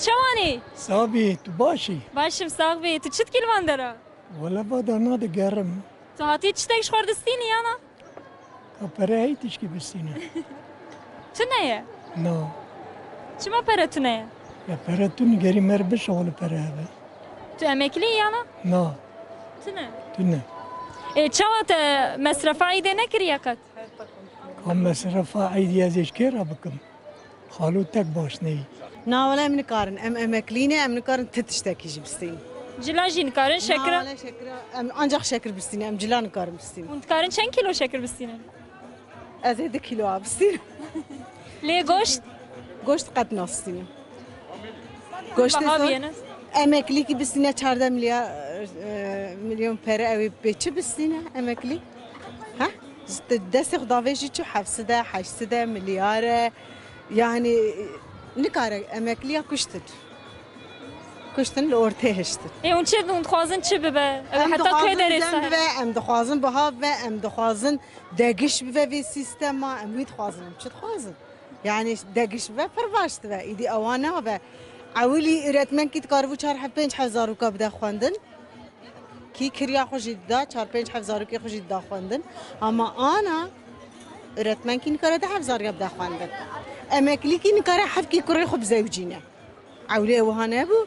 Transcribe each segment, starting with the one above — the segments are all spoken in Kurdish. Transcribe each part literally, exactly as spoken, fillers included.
Çawanî? Sabî, tu baş î? Baş im, sax bî. Tu çi dikî li van dera? Wele va dana digerim. Tu hatî çi tek ji xwe distînî yana? Ka pere hey tişkî bistîne. Tune ye? Na. Çima pere tune ye? Ya pere tune gerî mer bişexulî pere hebe. Tu emeklî yana? Na. Tune? Tune. Ê, çawa te mesrefa îdê nekiriye qet? Ka mesrefa eydî ez ê ji kê re bikim? Xalo tek baş neyî. Na wele em nikarin. Em emeklî ne, em nikarin ti tiştekî jî bistînin. Cila jî nikarin, şekira? Na wele şekira, em ancak şekir bistînin. Em cila nikarin bistînin. Hûn dikarin çend kîlo şekir bistînin? Ez ê du kîlo a bistînim. Lê goşt? Goşt qet nastînim. Goştê Baha zor. Biyene. Emeklîkî bistîne çardeh milyar, e, milyon pere ew ê bê çi bistîne emeklî? Ha? Destê xwe davê jî çi heft sed e, heşt sed e, milyar e. Yani nikare emekliya kuştin. Kuştin li ortê hiştin. Ê, hûn çi, hûn dixwazin çi bibe? Ew Em heta dixwazin kê derê cem sar? Bibe, em dixwazin biha bibe, em dixwazin degiş bibe vê sîstema, em wî dixwazin, em çi dixwazin? Yani degiş bibe, pir baş dibe, îdî ewa nabe. Ewilî üretmenkî dikaribû çar heb pênc heb zaroka bide xwendin. Kî kiriya xwe jî dida, çar pênc heb zarokê xwe jî dida xwendin. Ama ana üretmenkî nikare du heb zarî bide xwendin. Emeklîkî nikare hefkî kurê xwe bizewicîne. Ewlê wiha nebû.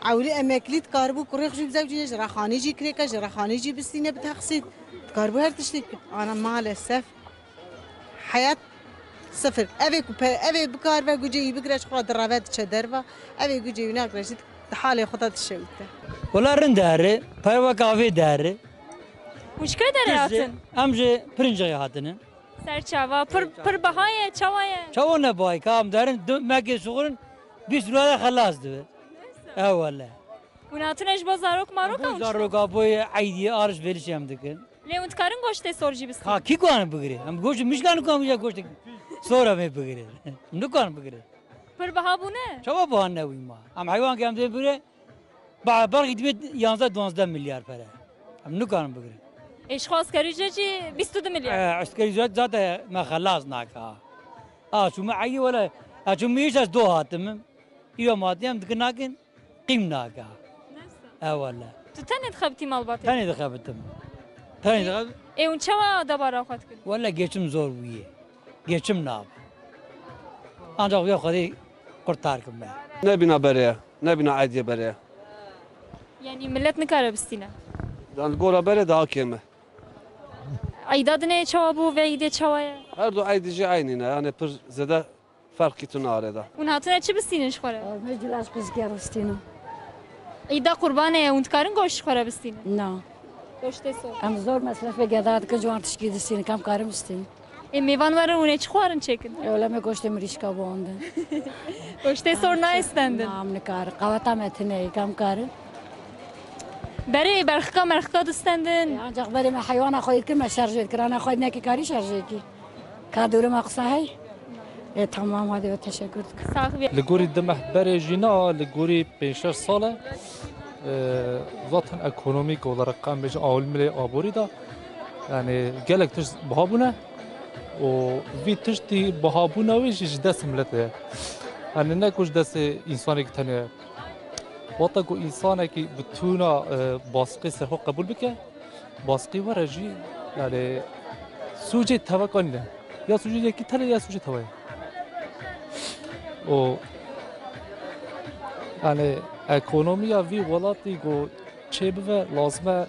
Ewlê emeklî dikaribû kurê xwe jî bizewicîne, ji rexanî jî kirêke, ji rexanî jî bistîne bi texsît. Dikaribû her tiştî bike. Ana maalesef heyat sifir. Evê ku pe-, evê bikaribe gucê wî bigire ji xwe re direve diçe derva. Evê gucê wî nagire jî di halê xwe de dişewite. Wela rind e herê, pere weke avê de herê. Hûn ji kê derê hatin? Em ji Pirincixê hatine. Ser çava, pir, pir biha ye, çawa ye? Çawa ne biha ye? Ka em derin, du mekê sixurin, bîst lira de xelas dibe. E wele. Hûn hatine ji bo zarok marok? Bo zarok a, bo eydiyê alişverişê em dikin. Lê hûn dikarin goştê sor jî bistînin? Ka kî guhan bigire? Em goşt mişkan guhan bigire, goşt sor em ê bigire. Em niguhan bigire. Pir biha bûne? Çawa biha ne wî ma? Em heywan ke em dê bigire, ba-, belkî dibe yanzdeh duwazdeh milyar pere. Em niguhan bigire. Ê, ji xwe askerî ücret jî bîst û du milyar. E, askerî ücret zaten me xelas nake ha. A, çûme eydî wele, a, çûme îş ez do hatim. Îro matî em dikin nakin, qîm nake. E wele. Tu tenê dixebitî malbatê? Tenê dixebitim. Tenê dixebitim. Ê, hûn çawa debara xwe dikin? Wele geçim zor bûye. Geçim nabe. Ancak ya Xwedê kurtar kim me. Nebîna berê ye. Nebîna eydiyê berê ye. Yani millet nikare bistîne? Yani gora berê daha kêm e. Eyda dinê çawa bû ve îdê çawa ye? Her du eydî jî eynî ne. Yani pir zêde Ferqî tune arê de. Hûn hatine çi bistînin ji xwe re? Me cilaj qîzikê ristînin. Îda qurbanê ye, hûn dikarin goşt ji xwe re bistînin? Na. Goştê sor. Em zor mesrefê geda dikin, ji wan tişkî distînin, kam karin bistînin. Ê, mêvan werin, hûn ê çi xwarin çêkin? Ewle me goştê mirîşka biwandin. Goştê sor nayê stendin? Na, em nikarin. Qaweta me tune ye, kam karin? Berê berxika merxika distendin? E, ancak berê me heywana xwe dikin, me şerjê dikin. Ana xwe nekî karî şerjê kî. Ka dûrê me qisa hey? Ê, tamam, hadi ve teşekkür dikim. Sax bî. Li gorî du meh berê jî na, li gorî pênc şeş sal e. E, zaten ekonomîk olarak, em bêjin, awilmilê aborî de, yani gelek tişt biha bûne. Û vî tiştî bihabûna wê jî ji destê miletê ye. Yani ne ku ji destê însanekî tenê ye. Wexta ku însanekî bi tûna, e, basqê ser xwe qebûl bike, basqî were jî, yani, sûcê teveka nîne. Ya sûcê yekî tene ya sûcê teva ye. Û, yani, ekonomiya vî welatî ku çêbibe, lazim e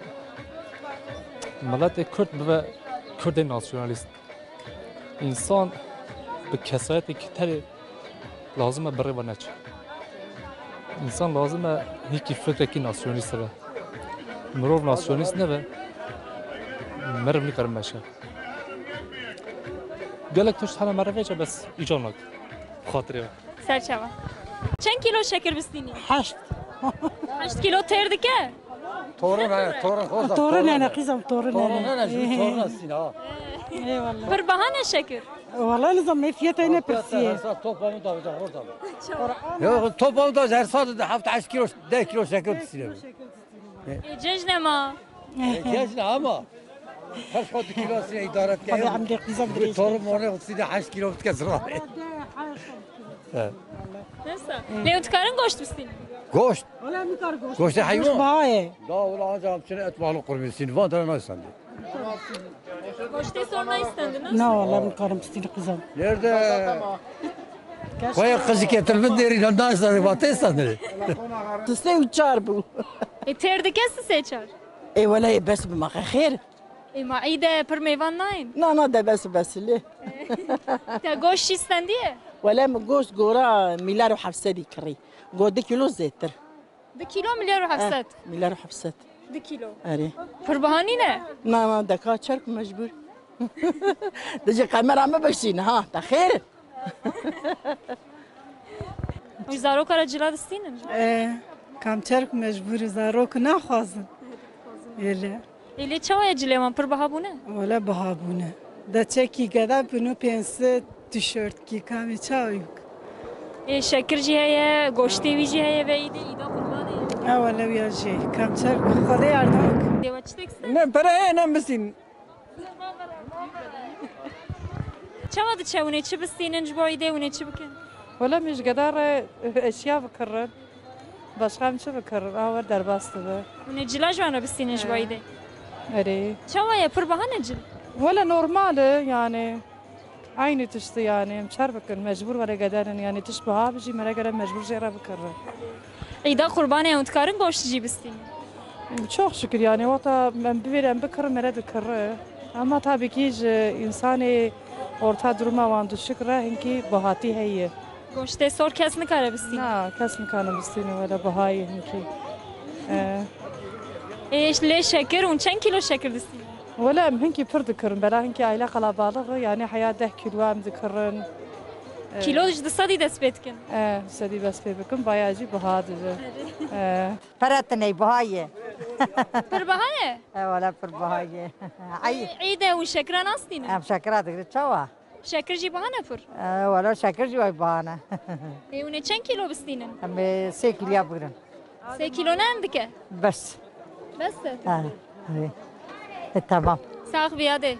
miletê Kurd bibe Kurdê nasyonalîst. Însan bi kesayetekî tenê lazim e bi rê ve neçe. Însan lazim e hîkî fikrekî nasyonîst hebe. Mirov nasyonîst nebe, meriv nikare meşe. Gelek tişt hene meriv vêce bes îcar nake. Bi xatirê ve. Serçava. Çend kîlo şekir bistînî? Heşt. Heşt kîlo têr dike? Torun he, torun xwe da, Torun torun hene, he. Qîzam, torun Torun hene. Hene, ji torun sîna ha. Eyvallah. Pir baha ne şekir? Vallahi nizam, me fiyata ne pirsiye. Her saat top amı da hocam orada. Yok, top amı da her saat heft heşt kilo, deh kilo şeker pişiriyor. E, cejne ma. E, cejne ama. Her saat kilo sine idare et. Hadi amde qîzam. Torun mone sine heşt kilo bitke zira. Evet. Ne Lê hûn dikarin goşt bistînin? Goşt. Wala nikar goşt. Goştê heywan. Goşt baha ye. Da wala ancak çine et balık kurban sîn. Van dere naysandê. Goştê sor naysandin, ha? Na wala nikarim bistînim qizim. Nerede? Koya kızı getirmiş deri naysandê, vatê sandê. Sisê û çar bû. E, têr dike sisê çar? E wala ê bes bi ma xêr. Ê, ma îde pir mêvan nayên? Na, na, de bes, bes lê. Te goşt jî stendiye? Wele min goşt gora milyar û heft sedî kirî. Go du kîlo zêtir. Du kîlo milyar û heft sed? Eh, milyar û heft sed. Du kîlo. Erê. Pir biha nîne? Na, na, deka çerk mecbûr. Dije kamera me bişîn ha, te xêr. Wî zaroka re cila distînin? E, kamçerk mecbûr e, zarok naxwazin. Êle. Ê, lê çawa ye cilê wan pir biha bûne? Wele biha bûne. De çekî geda bûne pênc sed tişortkî kamî çawa yûk. Ê, şekir jî heye, goştê wî jî heye ve îdê, îda qurbanê. E, wele wîya jî. Kamçerk Xwedê yardim bike. Dê we çi tek Ne, pere heye, ne bistîn. Çawa diçe hûn ê çi bistînin ji bo îdê hûn ê çi bikin? Wele min ji geda re eşya bikirin. Başka min çi bikirin? A wer derbas dibe. Hûn ê cila ji wan re bistînin ji bo Ee. îdê? Erê. Çawa ye? Pir biha ne cil? Wele normal e yani. Aynı tiştî yani. Em çer bikin. Mecbur were gederin yani. Tişt biha bijî mere gere mecbur jê re bikirin. Îda qurbanê hûn dikarin goşt jî bistînin? Çok şükür yani, wata em bivêrin em bikirin, mere dikiri. Ama tabii ki ji insanê orta duruma wan düşük re hinkî bihatî heye. Goştê sor kes nikare bistîne? Na, kes nikane bistîne, wele bihayê hinkî. Ee. Ê, lê şekir, hûn çend kîlo şekir distînin? Wele em hinkî pir dikirin, bela hinkî aile qalabalix e, yani heya deh kîlo em dikirin. Ee. Kîlo ji du sedî dest pê dikin? Ee, sedî dest pê bikin, baya jî biha dibe. Ee. Pere tiney biha ye. Pir biha ye? E, wala pir biha ye. Ay. Îde û şekira nastînin? Em şekira digrin, çawa? Şekir jî biha ne pir? E, wala şekir jî wek biha ne. Ê, hûn ê çend kîlo bistînin? Em ê sê kîliya bigrin. Sê kîlo ne em dike? Bes. Bes e? Ha, evet. E, tamam. Sax biya de.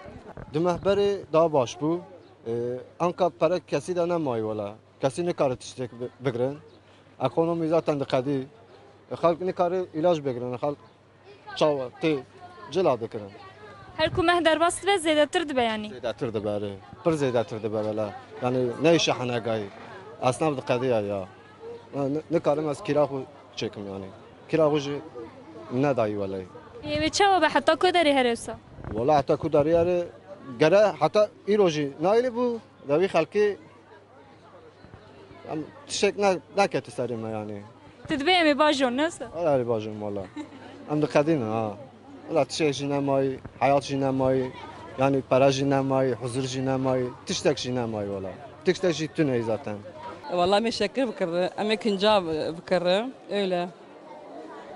Du meh berê daha baş bû. E, anka pere kesî de nemayî wala. Kesî nikare tiştek bi-, bigrin. Ekonomî zaten diqedî. Xelk nikare îlac bigrin. Xelk çawa tê cila dikirin. Her ku meh derbas dibe zêdetir dibe yanî. Zêdetir dibe erê. Pir zêdetir dibe wele. Yanî neyşe henegayî. Esnaf diqediya ya. Ni-, nikarim ez kira xwe çêkim yanî. Kira xwe jî nedayî wele. Ê, wê çawa be heta ku derê here wisa? Wele heta ku derê here gere heta îro jî naylî bû. De wî xelkê Em tiştek ne, nekete serê me yanî. Tu dibê em ê bajon, ne wisa? Erê, erê bajon wala. Em diqedînin ha. Wala tiştek jî nemayî, heyat jî nemayî. Yanî pere jî nemayî, huzur jî nemayî. Tiştek jî nemayî wala. Tiştek jî tune zaten. Wala em ê şekir bikirin, em ê kinca bikirin. Öyle.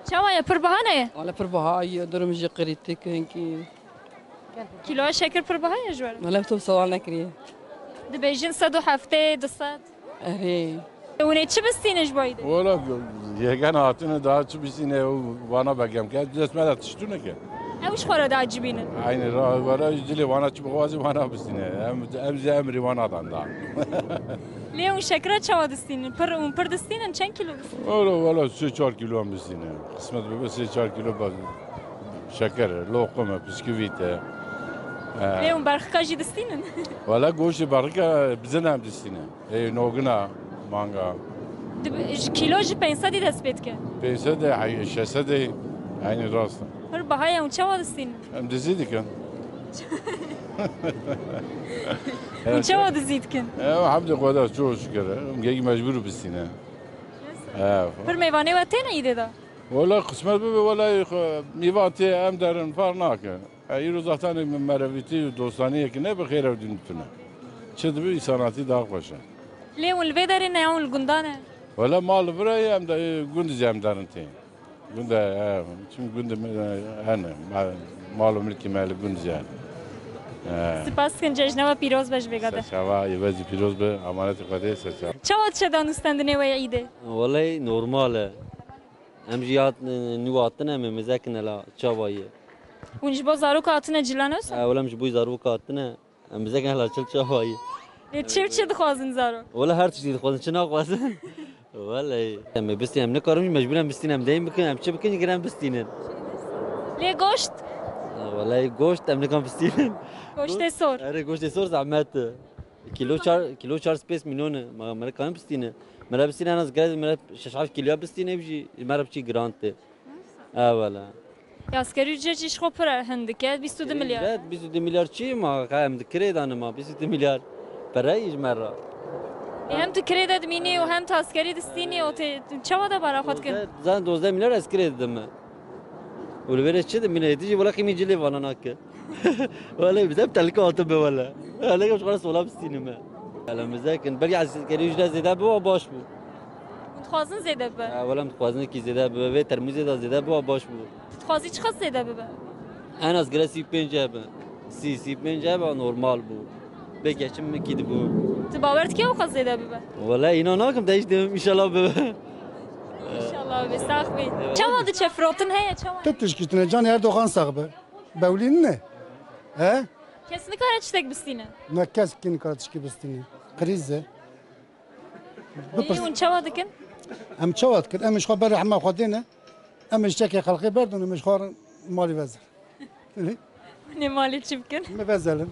Çawa ye, pir biha ne ye? Wala pir biha ye, durum jî krîtîk hinkî. Kîloya şekir pir biha ye ji we re? Wele tu sewal nekiriye. Dibêjin sed û heftê, du sed. Erê. Hûn ê çi bistînin ji bo îdê? Wele yegen hatine daha çi bistîne, ew vana begem ke dest me de tiştûne ke. Ew ji xwe re diecibînin. Aynî ra wele dilê vana çi bixwazî vana bistîne. Em, em jî emrî vana dan da. Lê hûn şekira çawa distînin? Pir, hûn pir distînin? Çend kîlo distînin? Wele, wele sê çar kîlo em distîne. Qismet bibe sê çar kîlo be-, Şeker e, loqim e, piskivît e. Lê hûn berxika jî distînin? Wele goştê berxika bizin em distîne. Ê nogina, manga. Di, ji kîlo ji pênc sedî dest pê dike? Pênc sed e, hey, şeş sed e. Eynî rast e. Pir biha ye, hûn çawa distînin? Em dizî dikin. Hûn çawa dizî dikin? Ew hemdê Xweda, çok şükür. Em gelî mecbûr bistîne. He. Pir mêvanê we têne îdê de? Wela qismet bibe, wela xwe mîvan tê em derin, farq nake. E, îro zaten merevîtî û dostaniyekî nebe xêr ew din tune. Çi dibe, însanatî daha xweş e. Lê hûn li vê derê ne, hûn li gundan e? Wela mal li vir e, em de, e, gund jî em derin tê. Gund e, e, çim gund e, hene, ma-, mal û milkî me li gund jî hene. E. Spas dikin, cejna we pîroz be ji vê gade. Serçava, ê we jî pîroz be, amanetê Xwedê, serçava. Çawa diçe danûstendinê we yê îdê? Welay normal e. Em jî hat, nû hatine, em ê mizekine la çava ye. Hûn ji bo zaroka hatine cila, ne wisa? E, wele em ji bo zaroka hatine, em mizekine la çil çava ye. Lê çi, çi dixwazin zarok? Wele her tiştî dixwazin, çi naxwazin? Welay. Em ê bistînin, em nikarin jî mecbûr em bistînin, em deyn bikin, em çi bikin jî girin bistînin. Lê goşt? Welay goşt em nikan bistînin. Goştê sor. Erê goştê sor zehmet e. Kîlo çar, kîlo çar sed pênc milyon e. Ma me re karin bistîne. Me re bistîne en az gere me re şeş heft kîloya bistîne jî me re biçî giran tê. E wela. Ya askerî ücret jî ji xwe pir e, hindik e, bîst û du milyar. Ücret bîst û du milyar çi ma? Ka em di kirê de ne ma, bîst û du milyar. Pere ji me re. E, hem tu kirê de dimînî û hem tu askerî distînî, o tê çawa de bara xwe dikin? Dozdeh, zaten dozdeh milyar ez kirê didim. Û li vêrê çi dimîne? Êdî jî wela qîmî cilê vana nake. Wela bi te telika hatin be wela. Wela ji xwe re sola bistînime. Wela mizekin. Belkî askerî ücret zêde biba baş bû. Hûn dixwazin zêde bibe? Ha, wela em dixwazin ki zêde bibe. Vê termûzê de zêde biba baş bû. Tu dixwazî çiqas zêde bibe? En az gire sî pênc hebe. Sî, sî pênc hebe normal bû. Bê geçim min kî dibû. Tu bawer dikî ew qas zêde bibe? Wela îna nakim de hiç dibim, înşallah bibe. Înşallah bibe, sax bî. Çawa diçe, firotin heye, çawa? Tu tişkî tune, canê Erdogan sax be. Bewlî nîne. He? Kes nikare tiştek bistîne? Ne, kes kî nikare tişkî bistîne. Krîz e. Ê, hûn çawa dikin? Em çawa dikin? Em ji xwe ber rehma Xwedê ne. Em ji çekê xelkê berdin, em ji xwe malî vezin. Nê malê çi bikin? Me vezelin.